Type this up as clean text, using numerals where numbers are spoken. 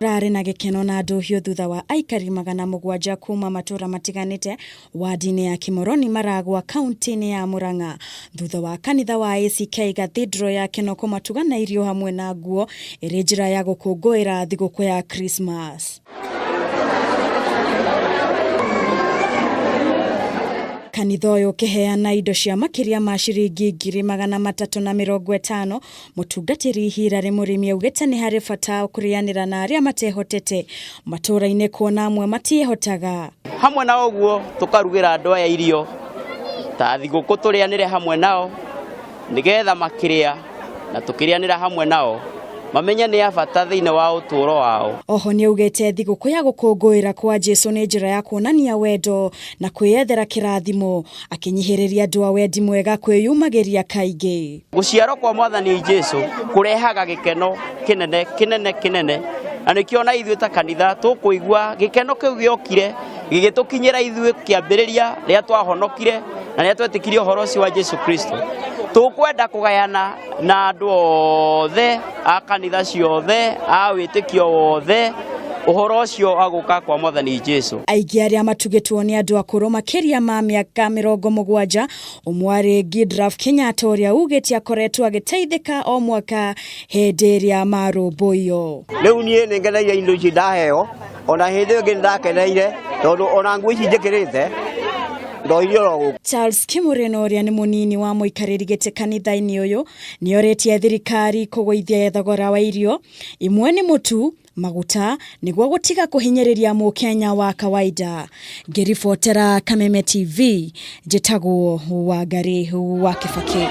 Rarĩ na gĩkeno na ndũhiũ thutha wa aikari 700 kuma matũra matiganĩte wadi-inĩ ya Kĩmoroni Maragua kaunti-inĩ ya Murang'a thutha wa kanitha wa ACK Cathedral ya Kenol kũmatuga na irio hamwe na nguo ĩrĩ njĩra ya gũkũngũĩra thigũkũ ya Christmas. Kanitha ũyũ ũkĩheana indo cia makĩria ma ciringi 350,000. Mũtungatĩri Hilary Mũrĩmi augĩte nĩ harĩ bata kũrĩanĩra na arĩa matehotete matũũra-inĩ kuona amwe matiĩhotaga. Hamwe na ũguo tũkarugĩra andũ aya irio ta thigũkũ tũrĩanĩre hamwe nao nĩgetha makĩrĩa na tũkĩrĩanĩra hamwe nao mamenye nĩ a bata thĩinĩ wa ũtũũro wao. Oho nĩaugĩte thigũkũ ya gũkũngũĩra kwa Jesu nĩ njĩra ya kuonania wendo na kwĩyethera kĩrathimo, akĩnyihĩrĩria andũ a wendi mwega kwĩyumagĩria kaingĩ. Gũciarwo kwa Mwathani Jesu kũrehaga gĩkeno kĩnene kĩnene kĩnene, na nĩkĩo na ithuĩ ta kanitha tũkũigua gĩkeno kĩu gĩokire gĩgĩtũkinyĩra ithuĩ kĩambĩrĩria rĩrĩa twahonokire na rĩrĩa twetĩkirie ũhoro ũcio wa Jesu Kristo. Tũkwenda kũgayana na andũ othe a kanitha ciothe a wĩtĩkio wothe ũhoro ũcio wa gũka kwa Mwathani Jesu. Aingĩ arĩa matugĩtwo nĩ andũ akũrũ makĩria ma mĩaka 70, ũmwe arĩ Gidraf Kenyatta ũrĩa ugĩte akoretwo agĩteithĩka o mwaka hĩndĩ ĩrĩa marũmbũiyo. Rĩu niĩ nĩ ngeneire indo ici ndaheo, ona hĩndĩ ĩyo ĩngĩ nĩndakeneire tondũ ona nguo ici njĩkĩrĩte ndoirio oro gũkũ. Charles Kimurino ũrĩa nĩ mũnini wa mũikarĩri gĩtĩ kanitha-inĩ ũyũ nĩorĩtie thirikari kũgũithia thogora wa irio imwe nĩ mũtu, maguta nĩguo gũtiga kũhinyĩrĩria mũkenya wa kawaida. Ngĩribotera Kameme TV njĩtagwo Wangari wa Kibaki.